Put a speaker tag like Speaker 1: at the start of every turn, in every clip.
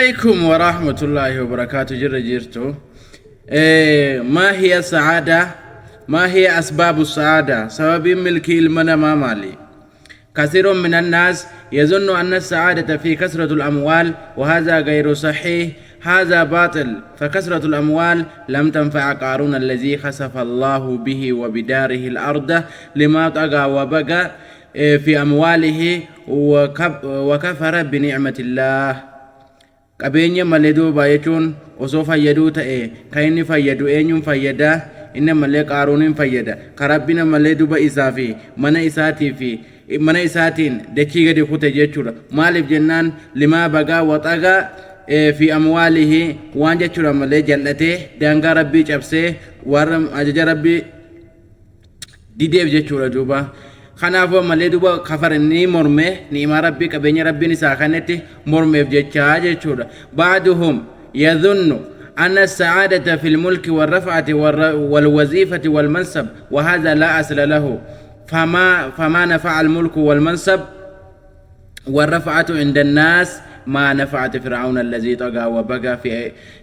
Speaker 1: Alaikum wa rahmatullahi wa barakatuh. Jirra jirtu. ما هي السعادة؟ ما هي أسباب السعادة؟ سبب ملك المنى ما مالي. كثير من الناس يظن أن السعادة في كثرة الأموال، وهذا غير صحيح، هذا باطل. فكثرة الأموال لم تنفع قارون الذي خسف الله به وبداره الأرض لما طغى وبغى في أمواله وكفر بنعمة الله. Qabeenya malee duuba jechuun osoo fayyaduu ta'e, kan inni fayyadu eenyuun fayyada? Inni malee Qaaruun fayyada, ka Rabbiin malee duuba isaa fi mana isaatii fi mana isaatiin dachii gadi kute jechuudha. Maaliif jennaan, لما بغى وطغى في أمواله, waan jechuudha malee jal'atee daangaa Rabbii cabsee warra ajaja Rabbii dideef jechuudha duuba. Kanaafuu malee duuba كفر, ni morme ni'imaa Rabbii, qabeenya Rabbiin isaa kennetti mormeef jechaa jechuudha. بعضهم يظن أن السعادة في الملك والرفعة والوظيفة والمنصب، وهذا لا أصل له. فما نفع الملك والمنصب والرفعة عند الناس ما نفعت فرعون الذي طغى وبغى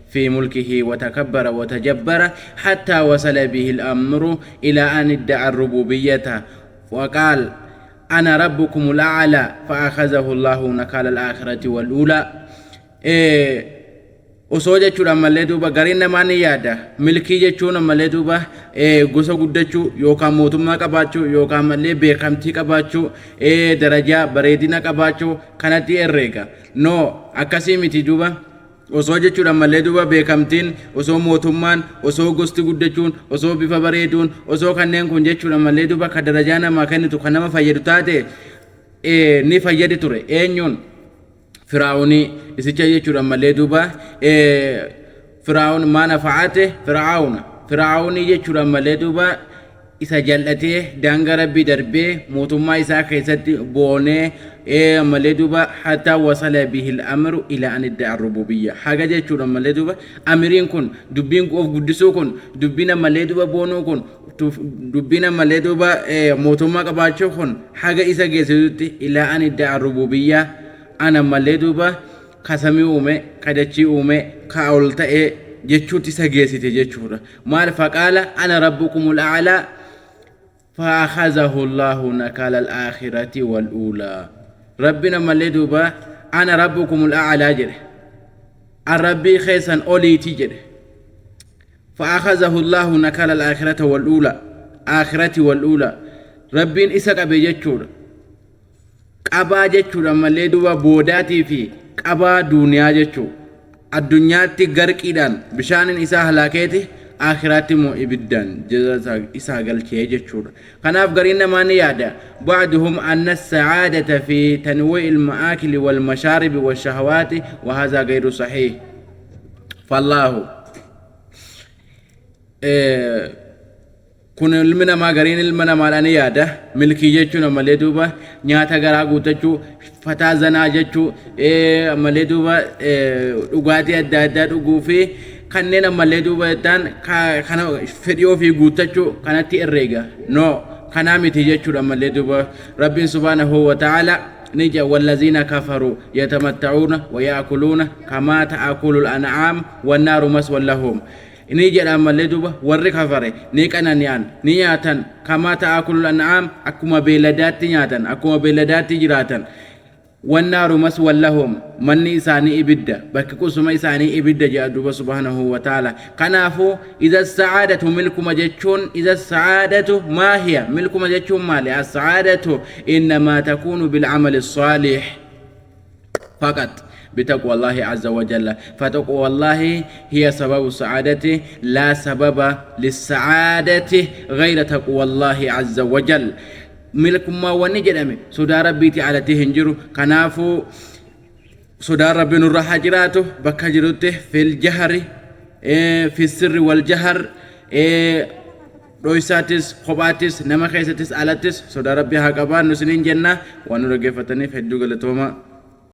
Speaker 1: في ملكه وتكبر وتجبر، حتى وصل به الأمر إلى أن ادعى الربوبية وقال: أنا ربكم الأعلى، فأخذه الله نكال الآخرة والأولى. إيه osoo jechuudha ammallee duuba gariin namaa ni yaada, milkii jechuun ammallee duuba gosa guddachuu yookaan mootummaa qabaachuu yookaan ammallee beekamtii qabaachuu, darajaa bareedina qabaachuu kanatti herreega. No, akkasii miti duuba. Osoo jechuudha ammallee duuba beekamtiin, osoo mootummaan, osoo gosti guddachuun, osoo bifa bareeduun, osoo kanneen kun jechuudha ammallee duuba ka darajaa namaa kennitu, kan nama fayyadu taate, ni fayyadi ture eenyuun? Firaa'unii isicha jechuudha malee duuba Firaa'un. ما نفعت فرعون, Firaa'unii jechuudha malee duuba isa jal'atee daangaa Rabbii darbee mootummaa isaa keessatti boonee malee duuba حتى وصل به الأمر إلى أن ادعى الربوبية, haga jechuudha malee duuba amiriin kun, dubbiin of guddisuu kun, dubbiin malee duuba boonuu kun, dubbiin malee duuba mootummaa qabaachuu kun haga isa geessisutti, إلى أن ادعى الربوبية, ana malee duuba ka samii uume, ka dachii uume, ka ol ta'e jechuutti isa geessite jechuudha. Maal? فقال: أنا ربكم الأعلى، فأخذه الله نكال الآخرة والأولى. ربنا malee duuba أنا ربكم الأعلى jedhe, an Rabbii keessan oliiti jedhe. فأخذه الله نكال الآخرة والأولى آخرة والأولى. Rabbiin isa qabe jechuudha, qabaa jechuudha malee duuba boodaatii fi qabaa duuniyaa jechuu, addunyaatti garqiidhaan bishaanin isaa halaakeeti, aakhiraatti immoo ibiddaan isaa galchee jechuudha. Kanaaf gariin namaa ni yaada, بعضهم أن السعادة في تنويع المآكل والمشارب والشهوات، وهذا غير صحيح. فالله kun ilmi namaa, gariin ilma namaadhaan yaada, milkii jechuun ammallee duuba nyaata garaa guutachuu, fataa zanaa jechuu, ammallee duuba dhugaatii adda addaa dhuguu fi kanneen ammallee duuba ta'an kana fedhii ofii guuttachuu kanatti herreega. No, kanaa miti jechuudha ammallee duuba. Rabbiin سبحانه وتعالى ni jedha: والذين كفروا يتمتعون ويأكلون كما تأكل الأنعام والنار مثوى لهم. Ni jedha ammallee duuba warri kafare ni qanani'an, ni nyaatan, كما تأكل الأنعام, akkuma beeladaatti nyaatan, akkuma beeladaatti jiraatan. والنار مثوى لهم, manni isaanii ibidda, bakki qusuma isaanii ibidda jedha duuba سبحانه وتعالى. Kanaafuu إذا السعادة milkuma jechuun, إذا السعادة ما هي? Milkuma jechuun maali? السعادة إنما تكون بالعمل الصالح فقط، بتقوى الله عز وجل. فتقوى الله هي سبب السعادة، لا سبب للسعادة غير تقوى الله عز وجل. Milkummaa wanni jedhame sodaa Rabbiiti alatti hin jiru. Kanaafuu sodaan Rabbi nurra haa jiraatu bakka jirutti, في الجهر في السر والجهر, dhoysaatis kophaattis, nama keessattis alattis sodaa Rabbii haa qabaannu isiniin jenna. Waan nu dhaggeeffataniif hedduu galatooma.